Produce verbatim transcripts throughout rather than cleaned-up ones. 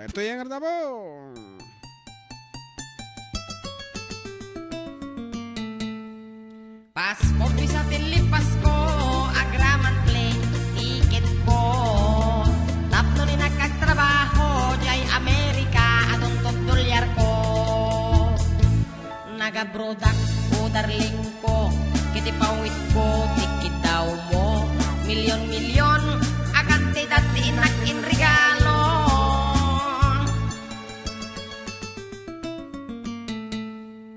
Ito yung ngarda mo. Passport, visa, tinlipas ko, agraman plane ticket ko. Tapno ni nakagtrabaho, jay Amerika, adun tot dolyar ko. Nagabrodak, o darling ko, kiti pawit ko, tikit daw mo. Milyon-milyon, a kantidad ti inak in regalo.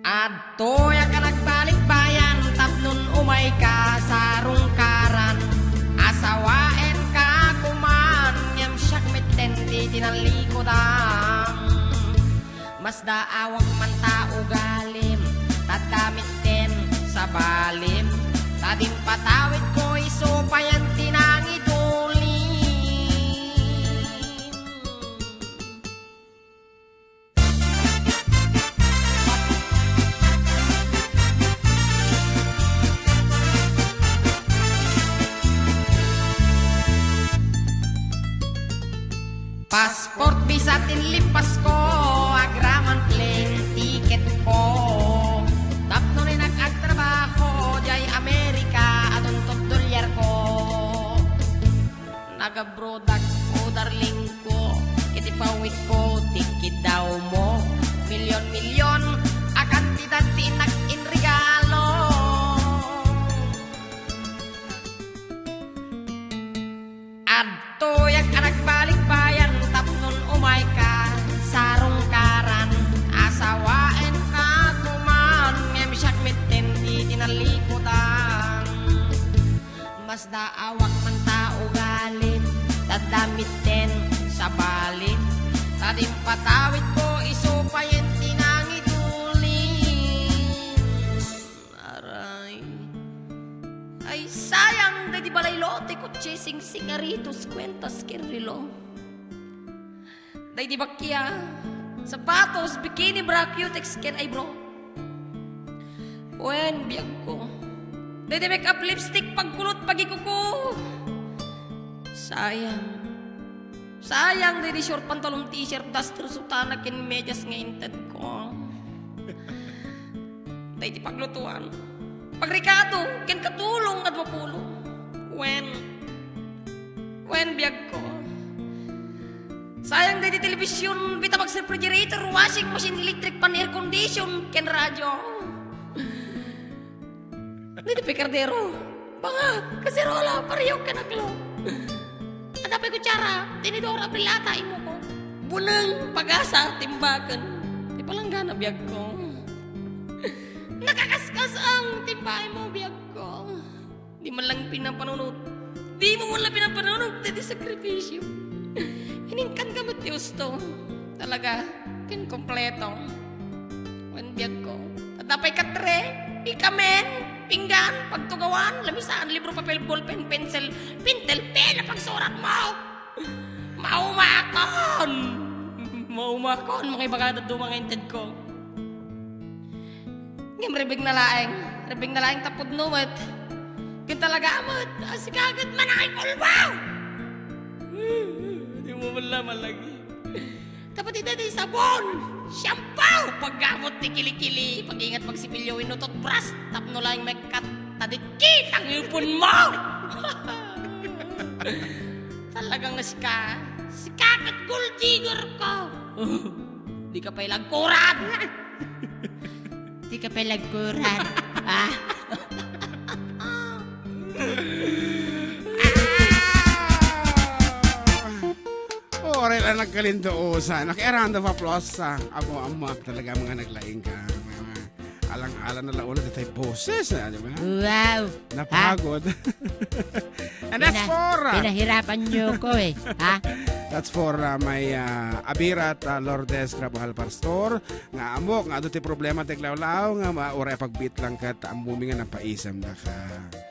Adtoyak a nagbalik bayan, tapnon umay ka sa rungkaran. Asawaen ka kuman, ngem siak metten ti tinalikudan. Masdaawak man ta ugalim, ta adda metten sa balim, ta dimpatawid ko isu payen ti nangidulim. Passport, visa, tinlipas ko, agraman plane ticket ko. Tapno ni nakagtrabaho, jay Amerika, adun tot dolyar ko. Nagabrodak, o darling ko, kiti pawit ko, tikit daw mo. Milyon-milyon, a kantidad ti inak in regalo. Adtoyak a nagbalik bayan tapnon umay ka sa rungkaran. Asawaen ka kuman, ngem siak metten ti tinalikudan. Masdaawak man ta ugalim, ta adda metten sa balim, ta dimpatawid ko isu payen ti nangidulim. Aray. Ay, sayang, daydi balaylo, ti kotse, singsingaritos, kuentas, ken relo. Daydi bakkia, sapatos, bikini, bra, cutex, ken eyebrow. Wen, biagko. Daydi make-up, lipstick, pagkulot, pagikuko. Sayang. Sayang, daydi short pantalon, t-shirt, duster, sutana, ken medias nga intedko. Daydi paglutuan, pagrekado, ken katulong a duapulo. Wen, wen, biagko. Sayang daydi television, Betamax, refrigerator, washing machine, electric fan, air condition, ken radio. Daydi pikardero, banga, kaserola, pariyok, ken aklo. Adda pay kutsara, tinidor, abrilata, imuko. Buneng, pagasa, timbaken. Ti palanggana, biagko. Nakakaskas ang timbaenmo, biagko. Di man lang pinapanunot. Di mo man lang pinapanunot, ti sakripisyo. Ininkanka met ti usto. Talaga, ken kompleto. Wen, biagko. Adda pay katre, ikamen, pinggan, pagtugawan, lamisaan, libro, papel, ballpen, pencil, pentel, pen a pagsurat mo. Maumakon! Maumakon, mangibaga dadduma nga intedko. Ngem ribig na laeng, ribig na laeng ta pudno met. Ken talaga met, a sika ket manangikulbaw! Di mo man la malagi. Tapno iti sabon, shampoo, paggamot ti kilikili, pag-ingat pagsipilyo wenno toothbrush, tapno laeng maikkat, ta dikkit ang ipon mo! Talaga nga sika, sika ket gold digger ka. Di ka pay lagkuran. Di ka pay lagkuran. Ah. Oray la nagkalinduosan. Nakiaranda pa plus sa amo-amo talaga mga naglaing ka. Mga alang-alang na laula detay boses, ah, di ba? Wow. Napagod. And that's Pina-, for, ah, pinahirapan niyo ko eh, ha? That's for, ah, my, ah, Abira at, ah, Lourdes Grabohal Pastor. Nga amok, nga adu ti problema ti aglawlaw, nga ma-, uray a pagbiit lang ket ammom nga napaisem daka.